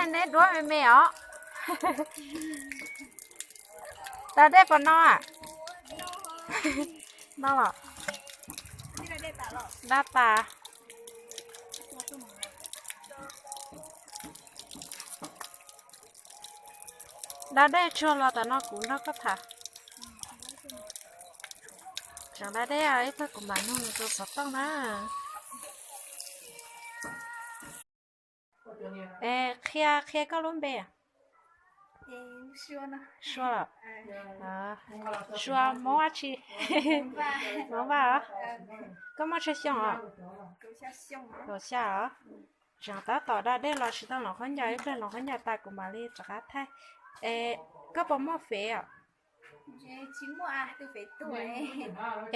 Neb duab me me os. Da dej puas no? No los? Da tas. Da dej tsuag los tam no kuv nrog koj tham. Tseem da dej ib pliag kuv mam nug nws tus xov tooj na. Qhia, qhia koj lub npe. Sua los? Sua Hmoob dab tsi? Hmoob Vaj os. Koj muaj tsawg xyoo os? Kaum xya os. Tseem tab tom da dej los tsis tau loos khaub ncaws, ib pliag loos khaub ncaws tas kuv mam li rov qab thaij. Es koj puas muaj fev os?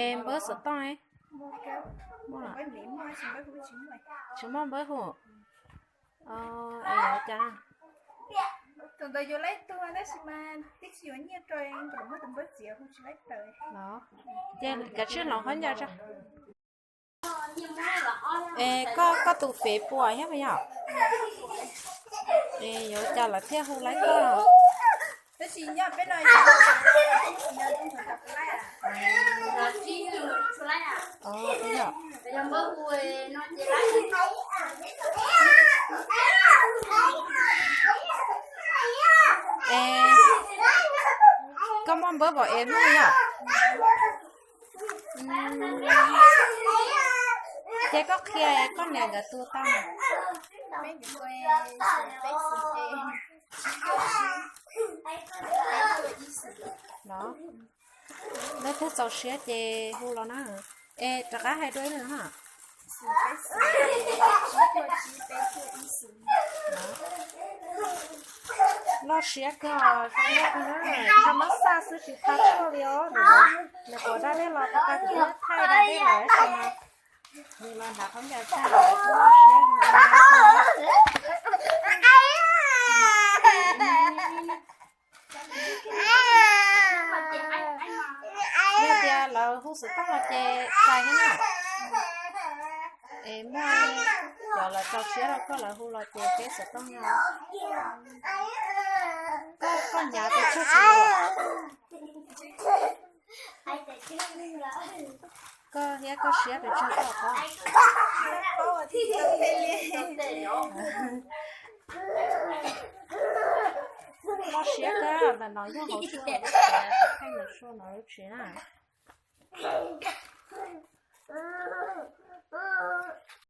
Es npawb xov tooj? Tsis muaj npawb hu. Ces kav tsij loos khaub ncaws tso. Es koj, koj tus fev puas thiab puas yog? Es yuav cas lawv thiaj hu laib koj? Es koj muaj npawb vauv es muaj yog? Ces koj qhia koj niam nkawd tus tau. Leej twg txaus siab ces hu los na. Es rov qab hais dua ib lwm na. Loj siab kawg, zoo nkauj kawg na. Tsuas muab xaj xwb tsis tau tshuaj li os. Nws puas da dej los tau, kuv twb thaij da dej lawm tab sis mas nws los hnav khaub ncaws tag lawm, loj siab. Yog tias lawv hu xov tooj los ces txais thiab na. Es muaj cov lawv txaus siab rau koj lawv hu los ces peb xov tooj no. Koj, koj hnyav pes tsawg tsis tau? Koj thiab koj siab pes tsawg tau os? Loj siab kawg, ntawm no yog hauv tshuaj, thaij ntawm tshuaj no lub tsev na.